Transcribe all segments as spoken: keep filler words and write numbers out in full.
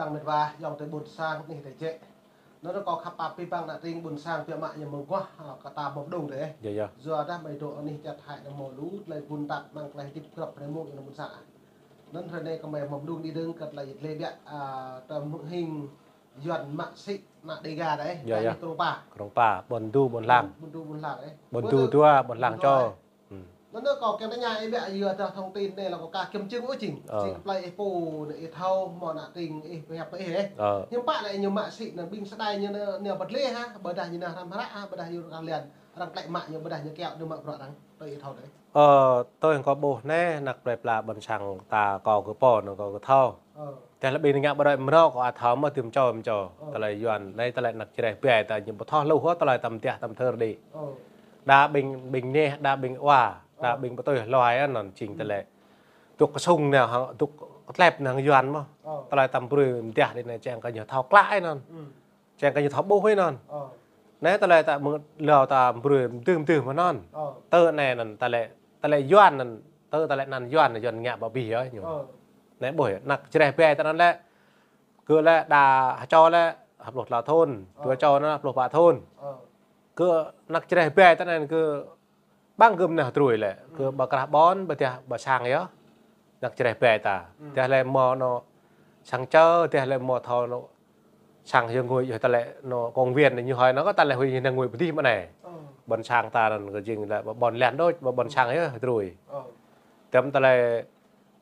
Mĕt wa, ayŏng adơi ƀôn sang, anih adơi jĕ. Anŭn kâo khăp pap abih bang ană tring ƀôn sang biă mă ñu mơguah, a, kơ ta mơ̆ng đŭng dêh. Yơh, yơh. Yua dah mơ̆ng đŭng anih čăt hai anŭn mơ̆ lu, tơlơi ƀun tat mơ̆ng tơlơi hơdip grŏp rơmung anŭn ƀôn sang. Anŭn ră anai kơ mơi mơ̆ng đŭng đĭ đơ̆ng kơ tơlơi djơ̆ lĕ biă, a, tơm hing Yuan mă sĭ ană Đêga dêh. Yơh, yơh. Krông Pa. Krông Pa, ƀôn Du, ƀôn Lăng. Ƀôn Du, ƀôn Lăng dêh. Ƀôn Du dua, ƀôn Lăng čô. Anŭn kâo kiăng tơña ih biă yua dah thông tin anai lĕ kâo ka kiăng čưng ôh jing. Ơ. Jing plei ih pô anai ih thâo, mơ̆ ană tring ih pơhiăp kơ ih dêh. Ơ. Hiư̆m pă lĕ ñu mă sĭ anŭn ƀing sơdai ñu anŭn, anŭn bơtlê hă, ƀôdah ñu anŭn hrăm hră hă, ƀôdah yua rơkah lian, arăng tlĕ mă ñu ƀôdah ñu kiaŏ anŭn mă bruă arăng, tui ih thâo dêh. Ơ, tui hăng kâo ƀuh anai, anăk plei pla ƀôn sang ta kâo kơ pô anŭn kâo kơ thâo. Ơ. Tơdah lĕ ƀing ngă ƀu đôč mơ̆ kâo ăt thâo mơ̆ tơm čô mơ̆ čô. Ơ. Tơlơi Yuan anai tơlơi anăk čơreh ƀai ta ñu ƀu thâo hluh hă tơlơi tơm teh tơm thơr đĭ. Ơ. Đa ƀing, ƀing neh, đa ƀing wa, đa ƀing pơtui hluai anŭn jing tơlơi. Dŏ kơsŭng nao hăng, dŏ kơtlep nao hăng Yuan mơ̆. Ơ. Tơlơi tơm brơi mơ̆ng teh đĭ anai čang kơ ñu thâo klă anŭn. Čang kơ ñu thâo ƀuh anŭn. Ơ. Anai tơlơi ta mơ̆ng lâo ta brơi mơdưh mơdưh mơ̆ anŭn. Ơ. Tơ anai anŭn tơlơi, tơlơi Yuan anŭn, tơ tơlơi anăn Yuan, Yuan ngă ƀă bih yơh ñu. Ơ. Anai ƀuh yơh, anăk čơreh ƀai ta anŭn lĕ. Kơ lĕ đa hơčô lĕ, hơpluh tlâo thŭn, dua čô anŭn hơpluh pă thŭn. Ơ. Kơ anăk čơreh ƀai ta anŭn kơ ƀăng gơ̆m nao hơdrui lĕ, kơ ƀă krah ƀôn, ƀă teh, ƀă sang yơh. Anăk čơreh ƀai ta. Tơdah lĕ mơ̆ anŭn sang čơ, tơdah lĕ mơ̆ thâo anŭn sang yơh ngui yơh tơlơi anŭn công viên anai ñu hơi anŭn kơ tơlơi huĭ ñu ngui pơdih mơ̆ anai. Ơ. Ƀôn sang ta anŭn kơ jing lĕ ƀă ƀôn lĕ đôč, ƀă ƀôn sang yơh hơdrui. Ơ. Tơm tơlơi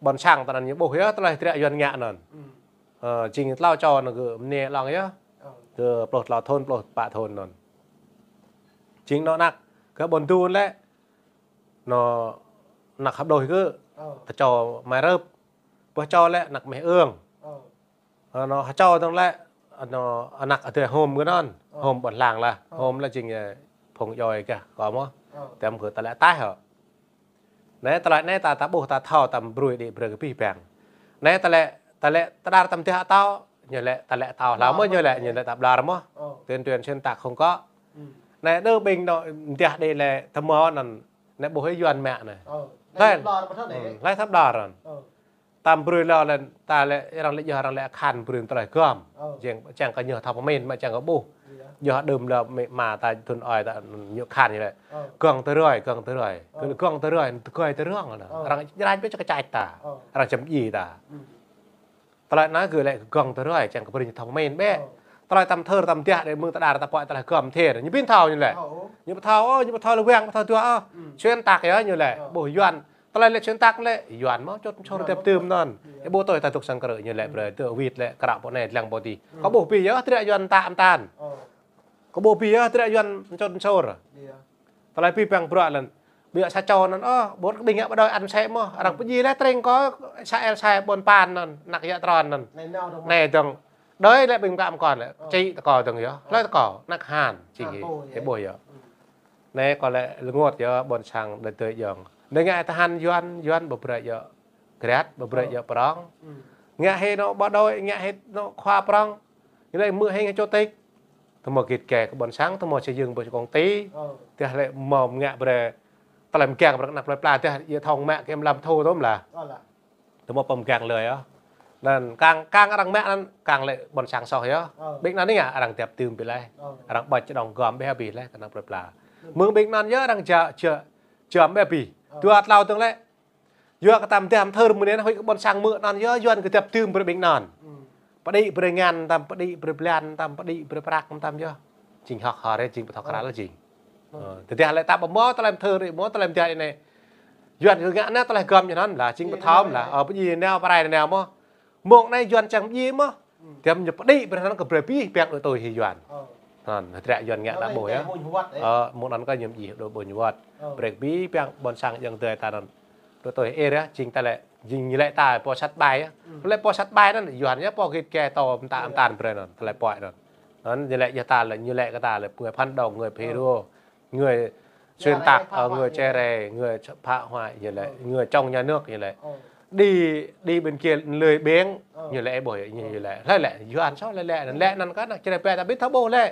ƀôn sang ta anŭn ñu ƀuh yơh tơlơi hơdră Yuan ngă anŭn. Ơ, jing tlâo čô anŭn kơ mơnê lăng yơh. Ơ. Kơ pluh tlâo thŭn, pluh pă thŭn anŭn. Jing anŭn anăk kơ ƀôn Du lĕ. Anŭn anăk hơpluh kơ. Ơ. Tơ čô Mai Rơp. Ƀuh čô lĕ anăk Meh Ương. Ơ. Anŭn hơčô dơ̆ng lĕ, anŭn anăk adơi Hôm kơ anŭn. Ơ. Hôm ƀôn Lăng lah. Ơ. Hôm lĕ jing, ơ, phung djuai kơ kâo mơ̆. Ơ. Tơm kơ tơlơi ataih hă. Anai tơlơi anai ta, ta ƀuh ta thâo ta brơi đĭ brơi kơ abih bang. Anai tơlơi, tơlơi tơdar tơm teh atâo, ñu lĕ tơlơi atâo hlâo mơ̆ ñu lĕ, ñu lĕ ta ƀlŏr mơ̆. Tuyên truyền xuyên tạc không có. Anai đơ ƀing anŭn teh đĭ lĕ tơmơ̆ anŭn, anai ƀuh Yuan mă anai. Hlơi, hlơi thâo ƀlŏr anŭn. Ta brơi lơ lĕ, ta lĕ, arăng lĕ yơh arăng lĕ akhan brơi tơlơi gơ̆m. Ơ. Jing, čang kơ ñu thâo pơmĭn, mă čang kơ ƀuh. Yơh đơm lơ mĕ ma ta thŭn ơi ta ñu akhan ñu lĕ. Ơ. Gơ̆ng tơrơi, gơ̆ng tơrơi. Ơ. Kơ gơ̆ng tơrơi, tơgơi tơrơ̆ng anŭn. Ơ. Arăng jrăt ƀĕ čơkă čăt ta. Ơ. Arăng čăm djai ta. Tơlơi anŭn kơ lĕ gơ̆ng tơrơi, čang kơ brơi ñu thâo pơmĭn ƀĕ. Ơ. Tơlơi tơm thơr tơm teh đĭ mơ̆ng tơdar ta pơai tơlơi gơ̆m thê. Ñu ƀing thâo ñu lĕ. Ơ. Ñu ƀu thâo, ơ, ñu ƀu thâo lĕ wang, ƀu thâo dua, ơ. Xuyên tạc yơh ñu lĕ. Ơ. Ƀuh Yuan. Tơlơi lĕ xuyên tạc lĕ, Yuan mơ̆ čut čur tep tưm anŭn. Ơ, ƀu tui ta dŏ sang krư̆ ñu lĕ, brơi tơ wĭt lĕ, krăp pô anai lăng pô adih. Kâo ƀuh bih yơh, hơdră Yuan ta mơtam. Kâo ƀuh bih yơh, hơdră Yuan čut čur. Tơlơi abih bang bruă lĕ. Ƀiă sa čô anŭn, ơ, ƀuh kơ ƀing ngă ƀă đôč ăn sĕ mơ̆. Arăng pơdjai lĕ tring kơ sa el sai ƀôn pan anŭn, anăk yă tron anŭn. Anai dơ̆ng. Đơi lĕ ƀing kăm kŏn lĕ. Či tơkâo dơ̆ng yơh. Hlơi tơkâo, anăk han, či. Ih ƀuh yơh. Anai kâo lĕ lơngot yơh ƀôn sang đơi tơi jơ̆ng. Đơi ngă tơhan Yuan, Yuan ƀu brơi yơh. Krăt, ƀu brơi yơh prong. Ngă hĭ anŭn ƀă đôč, ngă hĭ anŭn khua prong. Ñu lĕ mơ̆ hing hĭ chủ tịch. Tơmơ̆ git gai kơ ƀôn sang, tơmơ̆ xây dựng ƀơi công ty. Tơdah lĕ mơ̆ ngă brơi. Tơlơi mơgang brơi anăk plơi pla, tơdah yơh thong mă kơ em lăm thu tôm lah. Tơmơ̆ pơm gang lơi yơh. Anŭn kang, kang arăng mă anŭn, kang lĕ ƀôn sang soh yơh. Ƀing anŭn anai arăng dăp tưm bih leh. Arăng ƀơ̆ čơđong gơ̆m bĕ bih leh kơ anăk plơi pla. Mơ̆ng ƀing anŭn yơh arăng ja, ja, jăm bĕ bih. Dua tlâo dơ̆ng lĕ. Yua kơ tơm teh tơm thơr mơ̆ng anai huĭ kơ ƀôn sang mơ̆ anŭn yơh, Yuan kơ dăp tưm brơi ƀing anŭn. Pơđĭ brơi ngăn tơm, pơđĭ brơi blan tơm, pơđĭ brơi prăk tơm yơh. Jing hŏk hơr, jing ƀu thâo krăl jing. Ơ, tơdah lĕ ta ƀu mơ̆ tơlơi tơm thơr, mơ̆ tơlơi teh anai. Yuan kơ ngă anai tơlơi gơ̆m ñu anŭn lah, jing ƀu thâo lah. Ơ, pơdjai nao, pơrai nao mơ̆. Mơ̆ng anai Yuan čang pơdjai mơ̆. Tơm ñu pơđĭ brơi anŭn kơ brơi bih pơhiăp đuaĭ tui hĭ Yuan. Anŭn, hơdră Yuan ngă anăk ƀuh yơh. Ơ, mơ̆ng anŭn kơ ñu pơdjai đuaĭ ƀuh ñu wơ̆t. Brơi bih pơhiăp ƀôn sang ayŏng adơi ta anŭn. Đuaĭ tui ih yơh, jing ta lĕ, jing ñu lĕ ta pô sat ƀai yơh. Lĕ pô sat ƀai anŭn, Yuan yơh pô git gai tơ mơta mơtam brơi anŭn, tơlơi pơhiăp anŭn. Anŭn ñu lĕ yơh ta lĕ, ñu lĕ kơ ta lĕ, người phản động, người phê rùa. Người xuyên tạc, ơ, người che rè, người phá hoại, ñu lĕ, người chống nhà nước, ñu lĕ. Đi, đi bên kia lười biếng, ñu lĕ, ƀuh, ñu lĕ. Hlơi lĕ, Yuan soh lĕ lĕ, lĕ anŭn kơ anăk čơreh ƀai ta ƀu thâo ƀuh lĕ.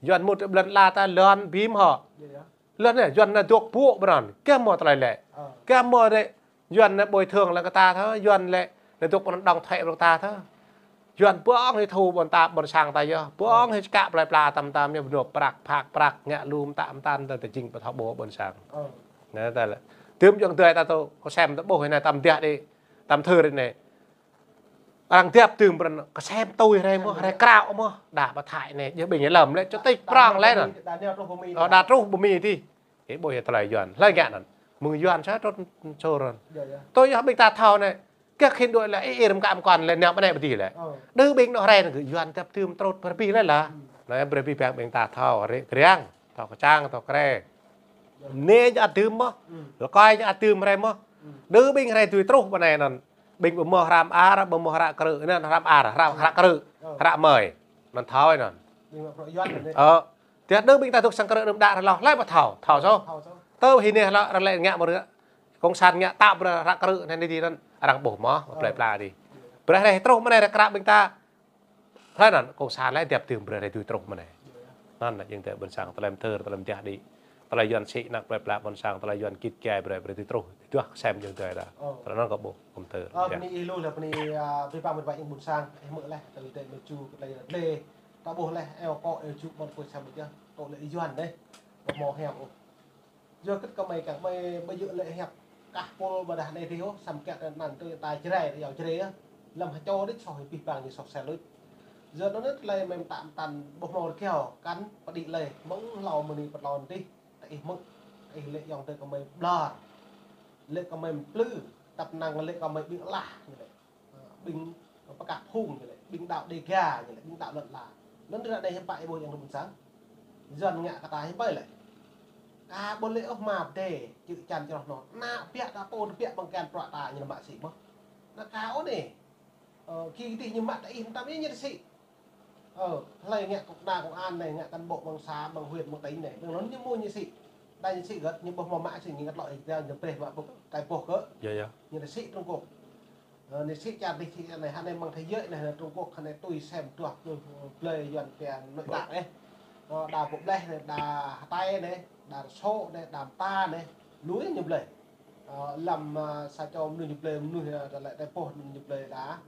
Yuan mŭt ƀlŏn la ta lŏn bim hŏ. Lŏn anai, Yuan anai dŏ ƀuh ƀrăn, kơ mơ̆ tơlơi lĕ. Kơ mơ̆ lĕ, Yuan anai bồi thường lĕ kơ ta thơ, Yuan lĕ, anai dŏ pơnăn đóng thuế brơi kơ ta thơ. Yuan ƀơ̆ng hĭ thu ƀôn ta ƀôn sang ta yơh. Ƀơ̆ng hĭ čơkă plơi pla tăm tăm yơh, bơnô prăk, phak prăk, ngă lu mơtă mơtăn ta, ta jing pơthâo ƀô̆ ƀôn sang. Anai ta lĕ. Tơm yŏng tơi ta tŭ, kơsem ta ƀuh anai tăm djă đĭ, tăm thơ đĭ anai. Arăng djăp tơm pran kơsem tui hrơi mơ̆, hrơi krao mơ̆, đa pơthai anai, jơh ƀing lăm lĕ, čơtĭk prong lĕ anŭn. Đa truh pơ Mi. Ơ, đa truh pơ Mi tih. Ih ƀuh yơh tơlơi Yuan. Hlơi ngă anŭn. Mơ̆ng Yuan sa trŭn sô rŏn. Tui yơh ƀing ta thâo anai. Kơ khĭn đuaĭ lĕ, ih, ih răm kă mơkŏn lĕ, nao ƀơi anai ƀơi adih lĕ. Đơ ƀing anŏ hrơi anŭn gơ̆ Yuan djăp tơm trŭt brơi abih lĕ lah. Anai brơi abih bang ƀing ta thâo, rĕ kriăng, thâo kơčăng, thâo krê. Anai ñu ăt tơm mơ̆. Lơkơi ñu ăt tơm hrơi mơ̆. Đơ ƀing hrơi tui truh pơ anai anŭn. Ƀing ƀu mơ̆ hră mơar, ƀu mơ̆ hră krư̆, anŭn hră mơar, hră, hră krư̆, hră mơi. Anŭn thâo anŭn. Ơ, tiăt đơ ƀing ta dŏ sang krư̆ đơm đă hrơi hloh, hlơi ƀu thâo, thâo sô. Tơ hĭ anai hloh ră lĕ ngă mơ̆ ră, kông san ngă tăp ră hră krư̆ anai dih anŭn, arăng ƀuh mơ̆, plơi pla dih. Brơi hrơi truh mơ̆ anai ră kră ƀing ta. Hlơi anŭn, kông san lĕ djăp tơm brơi hrơi tui truh mơ̆ anai. Anŭn lĕ jing tơ ƀôn sang, tơlơi mơthơ, tơlơi mơdiah đĭ. Tơlơi Yuan sĭ anăk plơi pla ƀôn sang, tơlơi Yuan git gai brơi, brơi tui truh. Tui truh kơsem jing tơi đa. Tơlơi anŭn kâo ƀuh, kông tơ. Ơ, bơni ih lu lĕ, bơni, a, abih bang ƀing ih ƀôn sang, ih hmư̆ lĕ, tơlơi dêh mơ̆ ču, tơlơi dlê. Ta ƀuh lĕ, eo kŏ, eo ču, ƀôn kơ sang ƀu djơ̆, tŏ lĕ Yuan dêh. Ƀu hmâo hiam ôh. Yua kơ kơmơi kơ kơmơi ƀu djơ̆ lĕ hiăp kah pôl ƀôdah anai dih ôh, samơ̆ kiăng kơ anăn tui ta Jrai, yua Jrai yơh. Lăm hơčô đĭ soh abih bang ñu soh sel luč. Yua anŭn tơlơi mơ̆ng mơtă mơtăn ƀu hmâo rơgao, kăn pơđĭ lĕ, mơ̆ng hlâo mơ̆ng anai pơtlon dih, ta ih hmư̆, ta ih lĕ yŏng tơ kơmơi ƀlŏr. Lĕ kơmơi plư, tăp năng lĕ kơmơi ƀing alah, ñu lĕ. Ơ, ƀing pơkă phung ñu lĕ, ƀing đaŏ Đêga ñu lĕ, ƀing đaŏ lŏn ala. Anŭn ră anai hiư̆m pă ih ƀuh yŏng tơ ƀôn sang. Yuan ngă kơ ta hiư̆m pă lĕ. Ka ƀu lĕ ôh hmua pơdai, čư̆ čan čroh anŭn. Ană piă ta pô ta piă ƀơ̆ng kian prăk ta ñu mă sĭ mơ̆. Anŭn ka ôh anai. Ơ, ki kơ dih ñu mă ta ih mơtam ih ñu sĭ. Ơ, hlơi ngă kơ đa công an anai, ngă cán bộ ƀơ̆ng xã, ƀơ̆ng huyện, ƀơ̆ng tỉnh anai. Ƀơ̆ng anŭn ñu mơ̆ ñu sĭ. Đa ñu sĭ gơ̆t, ñu ƀuh hmâo mă sĭ ñu ngă tlŏ ih, ñu prĕ mă ƀơ̆ng, tai pô gơ̆. Ñu sĭ Trung Quốc. Ơ, anai sĭ čar dih sĭ anai, hơnai mơ̆ng thế giới anai, Trung Quốc hơnai tui sem duah, tui blơi Yuan pia nội tạng anai. Ơ, đa pô bleh anai, đa hơtai anai, đa rơsô anai, đa mơta anai. Lui ñu blơi. Ơ, lăm, ơ, sa čô mơnuih ñu blơi, mơnuih, ơ, lĕ tai pô mơnuih ñu blơi đa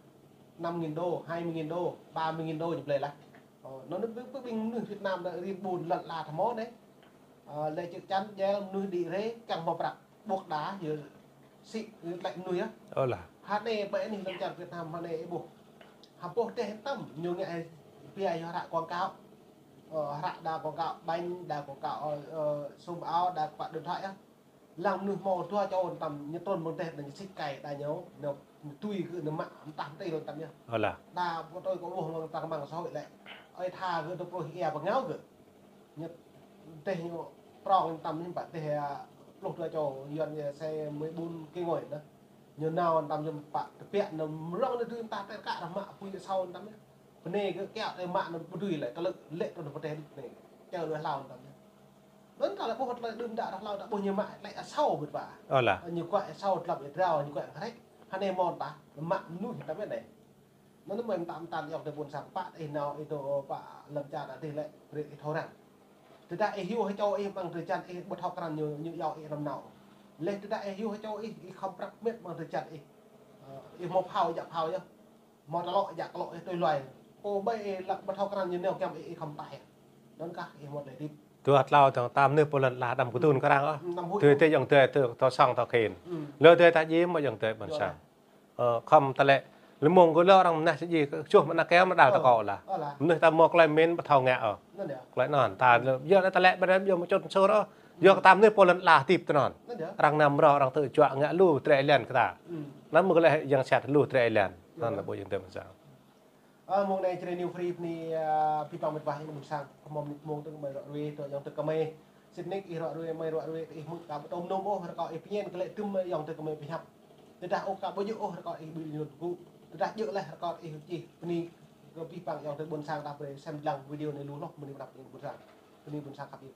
năm nghìn đô, hai mươi nghìn đô, ba mươi nghìn đô ñu blơi lah. Ơ, anŭn anai ƀing, ƀing mơnuih Việt Nam anai rin ƀun lŏn ala tơhmô anai. Ơ, lĕ čư̆ čan jel mơnuih đĭ rê, kiăng hmâo prăk. Ƀuh đa, yua sĭ, yua tlĕ mơnuih yơh. Ơ lah. Hơnai ƀơi anih lŏn čar Việt Nam hơnai ih ƀuh. Hơpô teh tăm, ñu ngă pia yua hră quảng cáo. Ơ, hră đa quảng cáo bánh, đa quảng cáo, ơ, ơ, sum ao, đa quảng cáo điện thoại yơh. Lăng mơnuih hmâo dua čô tăm ñu trŭn ƀơ̆ng teh, đa ñu sĭ kai, đa ñu, ñu, ñu tui kơ ñu mă, mơtah mơtih lŏn tăm yơh. Ơ lah. Đa pô tui kơ ƀuh mơ̆ng trang mạng xã hội lĕ. Ơi tha kơ tơpruh ia pơngao kơ. Ñu teh ñu prong tăm ñu pă teh, a, pluh dua čô Yuan ñu xe mười bốn ki ngôi anŭn. Ñu nao tăm ñu pă tơbiă anŭn mơ̆ng anŭn dưi mơta teh kă ră mă pui asâo tăm ñu. Bơnai kơ kiaŏ teh mă anŭn ƀu dưi lĕ, kơ lĕ, lĕ tơ anŭn pơteh anai. Čơ đuaĭ hlâo tăm ñu. Anŭn ta lĕ ƀuh tơlơi đưm đă ră hlâo ta ƀuh ñu mă lĕ asâo ƀơ̆t wa. Ơ lah. Ñu kuă asâo tlăp ih drao, ñu kuă hrĕč. Hơnai mơ̆n ta, mă mơnuih tăm ñu anai. Anŭn mơ̆n mơtam mơtam yŏng tơ ƀôn sang pă ih nao ih dŏ pă lăm čar adih lĕ brơi ih thâo răng. Tơdah ih yua hơčô ih ƀơ̆ng drơi jan ih ƀu thâo krăn ñu, ñu yua ih răm nao. Leh tơdah ih yua hơčô ih, ih khŏm prăk mĕt ƀơ̆ng drơi jan ih. Ơ, ih hmâo phao, jak phao yơh. Hmâo tlŏ, jak tlŏ ih tui luai. Pô ƀai ih lăk ƀu thâo krăn ñu nao kiăng ih, ih khŏm tah yơh. Anŭn kah ih hmâo tơlơi hơdip. Dua tlâo dơ̆ng ta mơnuih pô lŏn ala đăm kơdŭn kơ arăng ôh. Tui tơ yŏng tơ tơ, tơ sang tơ khĭn. Lơ tơ ta djim mơ̆ yŏng tơ ƀôn sang. Ơ, khŏm tơlơi. Lơmông gơ̆ lơ arăng mơnah sĭ djai, čuh mơnah keo mơnah đal tơ kâo lah. Mơnuih ta mơ̆ tơlơi mĭn ƀu thâo ngă ôh. Tơlơi anŭn, ta yua tơlơi ƀơđa yua mơčŭn sơr ôh. Yua kơ ta mơnuih pô lŏn ala hơdip tơ anŭn. Arăng năm rŏ, arăng tơčuă ngă lu drơi lăn kơ ta. Anŭn mơ̆ kơ lĕ yang sat lu drơi lăn. Anŭn lĕ ƀu yơ̆ng tơ ƀôn sang. Ơ, mông anai Jrai New Free bơni, ơ, abih bang mĕt wa yŏng tơ ƀôn sang. Kơ mông anai mông tơ kơmơi ră ruai, tơ yŏng tơ kơmơi. Sĭt nik ih ră ruai, mơi ră ruai, ih hmư̆ ka ƀu tôm nôm ôh, rơkâo ih pơñen kơ lĕ tơm yŏng tơ kơmơi pơhiăp. Tơdah ôh ka ƀu djơ̆ ôh, rơkâo ih ƀu lun kơ. Tơdah djơ̆ leh, rơkâo ih čih bơni kơ abih bang yŏng tơ ƀôn sang đah brơi sem lăng video anai lu hloh bơni pơđăp yŏng tơ ƀôn sang. Bơni ƀôn sang khăp yơh.